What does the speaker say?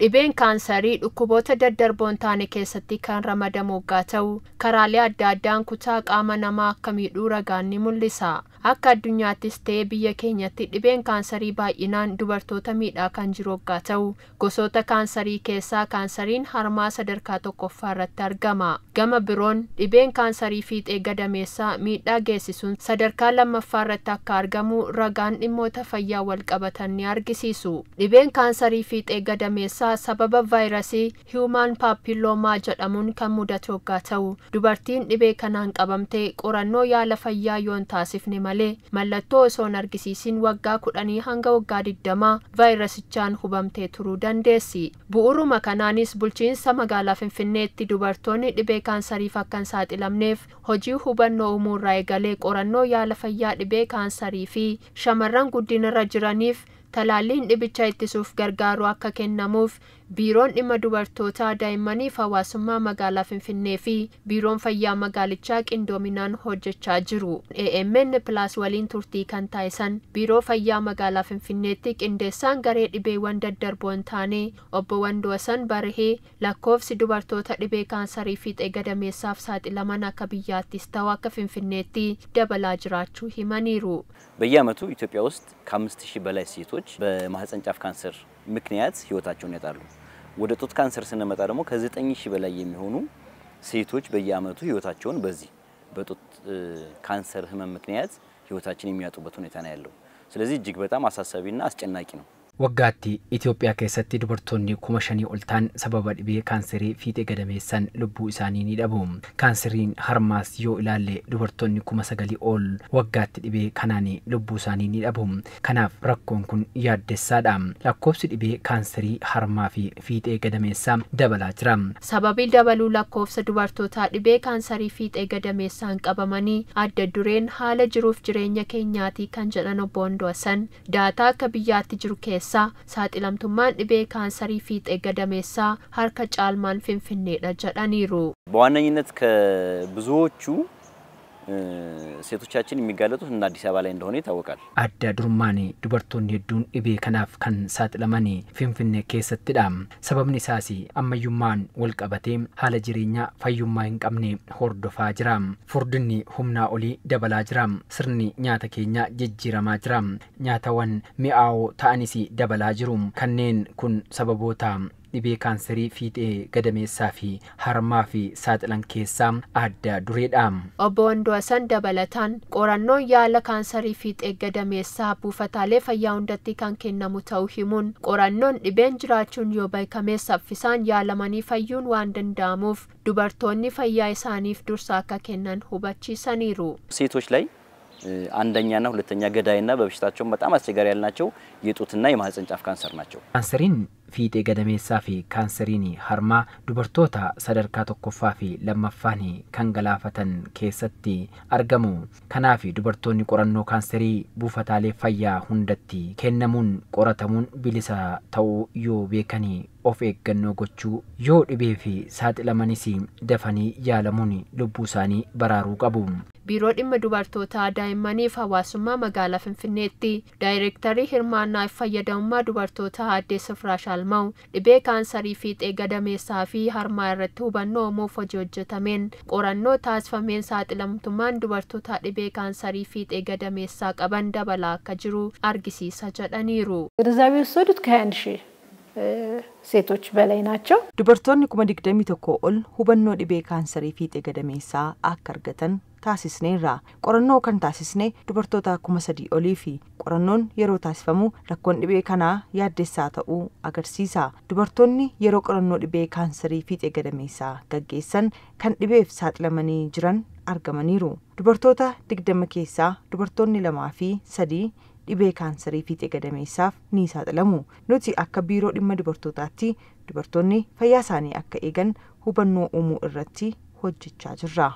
Dhibeen kaansarii dhukkuboota daddarboo hin taane keessatti kan ramadamu waggaa ta'u, karaalee adda addaan kutaa qaama namaa akka miidhuu ragaan ni mul'isa. Akka addunyaattis ta'ee biyya keenyatti dhibeen kaansarii baay'inaan dubartoota miidhaa kan jiru waggaa ta'u, gosoota kaansarii keessaa kaansariin harmaa sadarkaa tokkoffaa irratti argama. Gama biroon dhibeen kaansarii fiixee gadameessaa miidhaa geessisuun sadarkaa lammaffaa irratti akka argamu ragaan dhimmoota fayyaa wal qabatan ni argisiisu. Dhibeen kaansarii fiixee gadameessaa sababa vaayirasii human papilloma jedhamuun kan mudatu waggaa ta'u, dubartiin dhibee kanaan qabamte qorannoo yaala fayyaa yoo hin taasifne malee mallattoo osoo hin argisiisin waggaa 10 hanga waggaa 20 vaayirasichaan hubamtee turuu dandeessi. Bu'uuruma kanaanis bulchiinsa magaalaa Finfinneetti dubartoonni dhibee kaansariif akka hin saaxilamneef hojii hubannoo uumuurraa eegalee qorannoo yaala fayyaa dhibee kaansarii fi shamarran guddinarra jiraniif talaalliin dhibicha ittisuuf gargaaru akka kennamuuf biiroon dhimma dubartootaa, daa'immanii fi hawaasummaa magaalaa Finfinnee fi biiroon fayyaa magaalichaa qindoominaan hojjechaa jiru. AMN Plus waliin turtii kan taasisan biiroo fayyaa magaalaa Finfinneetti qindeessaan garee dhibeewwan daddarboo hin taane obbo Wandoosan Barhee lakkoofsi dubartoota dhibee kaansarii fiixee gadameessaaf saaxilaman akka biyyaattis ta'u akka Finfinneetti dabalaa jiraachuu himaniiru. በየዓመቱ ኢትዮጵያ ውስጥ ከ5000 በላይ ሴቶች በማህፀን ጫፍ ካንሰር ምክንያት ህይወታቸውን ያጣሉ። ወደ ጡት ካንሰር ስንመጣ ደግሞ ከ9000 በላይ የሚሆኑ ሴቶች በየዓመቱ ህይወታቸውን በዚህ በጡት ካንሰር ህመም ምክንያት ህይወታቸውን የሚያጡበት ሁኔታ ነው ያለው። ስለዚህ እጅግ በጣም አሳሳቢና አስጨናቂ ነው። Waggaatti Itoophiyaa keessatti dubartoonni 5,000 ol ta'an sababa dhibee kaansarii fiixee gadameessaan lubbuu isaanii ni dhabu. Kaansariin harmaas yoo ilaalle dubartoonni 9,000 ol waggaatti dhibee kanaan lubbuu isaanii ni dhabu. Kanaaf rakkoon kun yaaddessaadha. Lakkoofsi dhibee kaansarii harmaa fi fiixee gadameessaa dabalaa jira. Sababii dabaluu lakkoofsa dubartootaa dhibee kaansarii fiixee gadameessaan qabamanii adda dureen haala jiruuf jireenya keenyaati kan jedhan obbo Wandoosan daataa akka biyyaatti jiru keessa saaxilamtummaan dhibee kaansarii fiixee gadameessaa harka caalmaan Finfinneedha jedhaniiru. በዋነኝነት ከብዙዎቹ ሴቶቻችን የሚጋለጡት እና አዲስ አበባ ላይ እንደሆነ ይታወቃል። Adda durummaan dubartoonni hedduun dhibee kanaaf kan saaxilaman Finfinnee keessattidha. Sababni isaas ammayyummaan wal qabatee haala jireenyaa fayyummaa hin qabne hordofaa jira. Furdinni humnaa olii dabalaa jira. Sirni nyaata keenyaa jijjiiramaa jira. Nyaatawwan mi'aawoo ta'anis dabalaa jiru. Kanneen kun sababoota dhibee kaansarii fiixee gadameessaa fi harmaa fi saaxilan keessaa adda dureedha. Obbo Wandoosan dabalataan qorannoon yaala kaansarii fiixee gadameessaa buufataalee fayyaa hundatti kan kennamu ta'uu himuun qorannoon dhibeen jiraachuun yoo beekame saffisaan yaalamanii fayyuun waan danda'amuuf dubartoonni fayyaa isaaniif dursa akka kennan hubachiisaniiru. ሴቶች ላይ አንደኛና ሁለተኛ ገዳይና በበሽታቸውም በጣም አስቸጋሪ ያልናቸው የጡትና የማህፀን ጫፍ ካንሰር ናቸው። Kaansariin fiixee gadameessaa fi kaansariin harmaa dubartoota sadarkaa tokkoffaa fi lammaffaan kan galaafatan keessatti argamu. Kanaaf dubartoonni qorannoo kaansarii buufataalee fayyaa hundatti kennamuun qoratamuun bilisa ta'uu yoo beekanii of eeggannoo gochuu, yoo dhibee fi saaxilamanis dafanii yaalamuun lubbuu isaanii baraaruu qabu. Biiroo dhimma dubartootaa, daa'immanii fi hawaasummaa magaalaa Finfinneetti daayireektarii hirmaannaa fi fayyadamummaa dubartootaa aadde Sifraash Almaw dhibee kaansarii fiixee gadameessaa fi harmaa irratti hubannoo uumuuf hojii hojjetameen qorannoo taasifameen saaxilamtummaan dubartootaa dhibee kaansarii fiixee gadameessaa qaban dabalaa akka jiru argisiisa jedhaniiru. ግንዛቤ የወሰዱት ከ21 ሺህ ሴቶች በላይ ናቸው። Dubartoonni 21,000 ol hubannoo dhibee kaansarii fiixee gadameessaa akka argatan taasisneerra. Qorannoo kan taasisne dubartoota 3,000 olii fi qorannoon yeroo taasifamu rakkoon dhibee kanaa yaaddessaa ta'uu agarsiisa. Dubartoonni yeroo qorannoo dhibee kaansarii fiixee gadameessaa gaggeessan kan dhibeef saaxilamanii jiran argamaniiru. Dubartoota 20 keessaa dubartoonni lamaa fi sadii dhibee kaansarii fiixee gadameessaaf ni saaxilamu. Nuti akka biiroo dhimma dubartootaatti dubartoonni fayyaa isaanii akka eegan hubannoo uumuu irratti hojjechaa jirra.